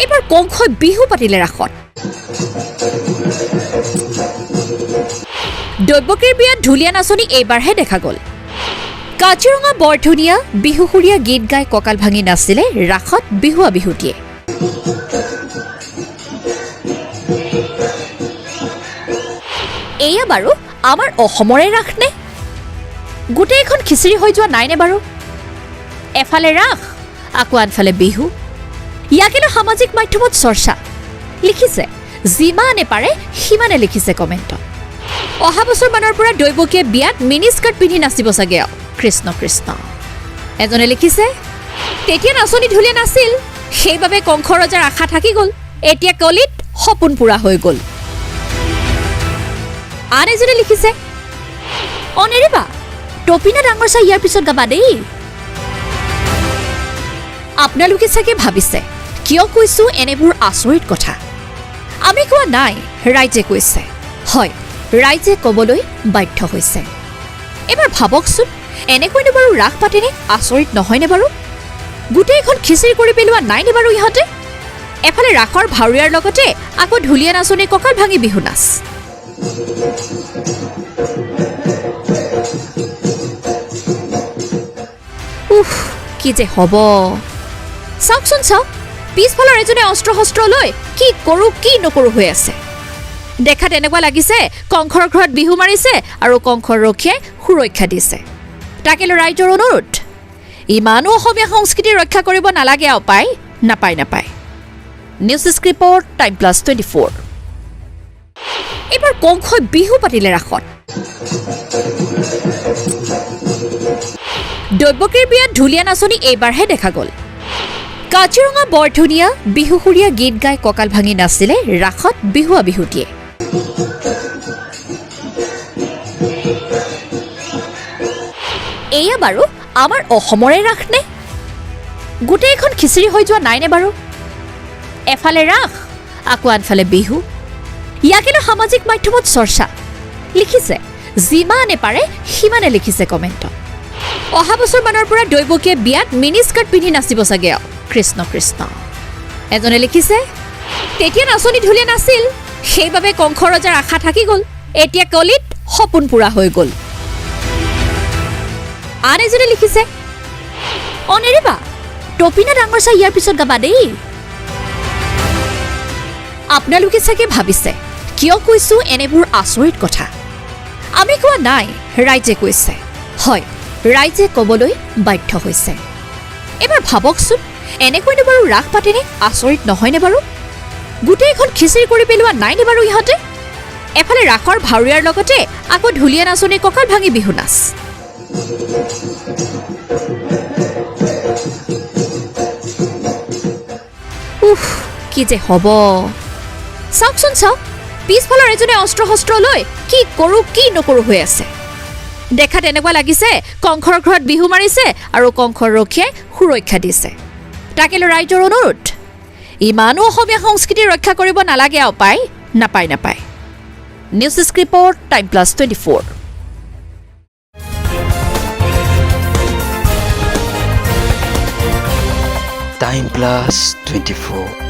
এইবাৰ কংসই বিহু পাতিলে ৰাসত। দৈৱকীৰ বিয়াত ঢুলীয়া নাচনী এইবাৰহে দেখা গ'ল। কাজিৰঙা বৰধুনীয়া বিহুসুৰীয়া গীত গাই কঁকাল ভাঙি নাচিলে ৰাসত বিহুৱা বিহুটিয়ে। এয়া বাৰু আমাৰ অসমৰে ৰাস নে? গোটেইখন খিচিৰি হৈ যোৱা নাইনে বাৰু? এফালে ৰাস, আকৌ আনফালে বিহু। ইয়াকে লৈ সামাজিক মাধ্যমত চৰ্চা। লিখিছে যিমানে পাৰে সিমানে লিখিছে কমেণ্টত। অহা বছৰমানৰ পৰা দৈৱকীয়ে বিয়াত মিনি স্কাৰ্ট পিন্ধি নাচিব চাগে আৰু। কৃষ্ণ কৃষ্ণ। এজনে লিখিছে, তেতিয়া নাচনী ঢুলীয়া নাছিল, সেইবাবে কংস ৰজাৰ আশা থাকি গ'ল, এতিয়া কলিত সপোন পূৰা হৈ গ'ল। আন এজনে লিখিছে, অ নেৰিবা, তপিনা ডাঙৰ চাই ইয়াৰ পিছত গাবা দেই। আপোনালোকে চাগে ভাবিছে কিয় কৈছো এনেবোৰ আচৰিত কথা। আমি কোৱা নাই, ৰাইজে কৈছে। হয়, ৰাইজে ক'বলৈ বাধ্য হৈছে। এবাৰ ভাবকচোন, এনেকৈনো বাৰু ৰাস পাতেনে? আচৰিত নহয়নে বাৰু? গোটেইখন খিচিৰি কৰি পেলোৱা নাইনে বাৰু ইহঁতে? এফালে ৰাসৰ ভাৱৰীয়াৰ লগতে আকৌ ঢুলীয়া নাচনীৰ কঁকাল ভাঙি বিহু নাচ। উফ, কি যে হ'ব। চাওকচোন চাওক, পিছফালৰ এজনে অস্ত্ৰ শস্ত্ৰ লৈ কি কৰোঁ কি নকৰোঁ হৈ আছে। দেখাত এনেকুৱা লাগিছে কংসৰ ঘৰত বিহু মাৰিছে আৰু কংসৰ ৰক্ষীয়ে সুৰক্ষা দিছে। তাকে লৈ ৰাইজৰ অনুৰোধ, ইমানো অসমীয়া সংস্কৃতি ৰক্ষা কৰিব নালাগে আৰু পায় নাপায় নাপায়। News desk report, time plus 24। এইবাৰ কংসই বিহু পাতিলে ৰাসত। দৈৱকীৰ বিয়াত ঢুলীয়া নাচনী এইবাৰহে দেখা গ'ল। কাজিৰঙা বৰধুনীয়া বিহুসুৰীয়া গীত গাই কঁকাল ভাঙি নাচিলে ৰাসত বিহুৱা বিহুটিয়ে। এয়া বাৰু আমাৰ অসমৰে ৰাস নে? গোটেইখন খিচিৰি হৈ যোৱা নাইনে বাৰু? এফালে ৰাস, আকৌ আনফালে বিহু। ইয়াকে লৈ সামাজিক মাধ্যমত চৰ্চা। লিখিছে যিমানে পাৰে সিমানে লিখিছে কমেণ্টত। অহা বছৰমানৰ পৰা দৈৱকীয়ে বিয়াত মিনি স্কাৰ্ট পিন্ধি নাচিব চাগে আৰু। কৃষ্ণ কৃষ্ণ। এজনে লিখিছে, তেতিয়া নাচনী ঢুলীয়া নাছিল, সেইবাবে কংস ৰজাৰ আশা থাকি গ'ল, এতিয়া কলিত সপোন পূৰা হৈ গ'ল। আন এজনে লিখিছে, অ নেৰিবা, তপিনা ডাঙৰ চাই ইয়াৰ পিছত গাবা দেই। আপোনালোকে চাগে ভাবিছে কিয় কৈছো এনেবোৰ আচৰিত কথা। আমি কোৱা নাই, ৰাইজে কৈছে। হয়, ৰাইজে ক'বলৈ বাধ্য হৈছে। এবাৰ ভাবকচোন, এনেকৈনো বাৰু ৰাস পাতেনে? আচৰিত নহয়নে বাৰু? গোটেইখন খিচিৰি কৰি পেলোৱা নাইনে বাৰু ইহঁতে? এফালে ৰাসৰ ভাৱৰীয়াৰ লগতে আকৌ ঢুলীয়া নাচনীৰ কঁকাল ভাঙি বিহু নাচ। উফ, কি যে হ'ব। চাওকচোন চাওক, পিছফালৰ এজনে অস্ত্ৰ শস্ত্ৰ লৈ কি কৰোঁ কি নকৰোঁ হৈ আছে। দেখাত এনেকুৱা লাগিছে কংসৰ ঘৰত বিহু মাৰিছে আৰু কংসৰ ৰক্ষীয়ে সুৰক্ষা দিছে। তাকে লৈ ৰাইজৰ অনুৰোধ, ইমানো অসমীয়া সংস্কৃতি ৰক্ষা কৰিব নালাগে আৰু পায় নাপায় নাপায়। News desk report, time plus 24। Time plus 24.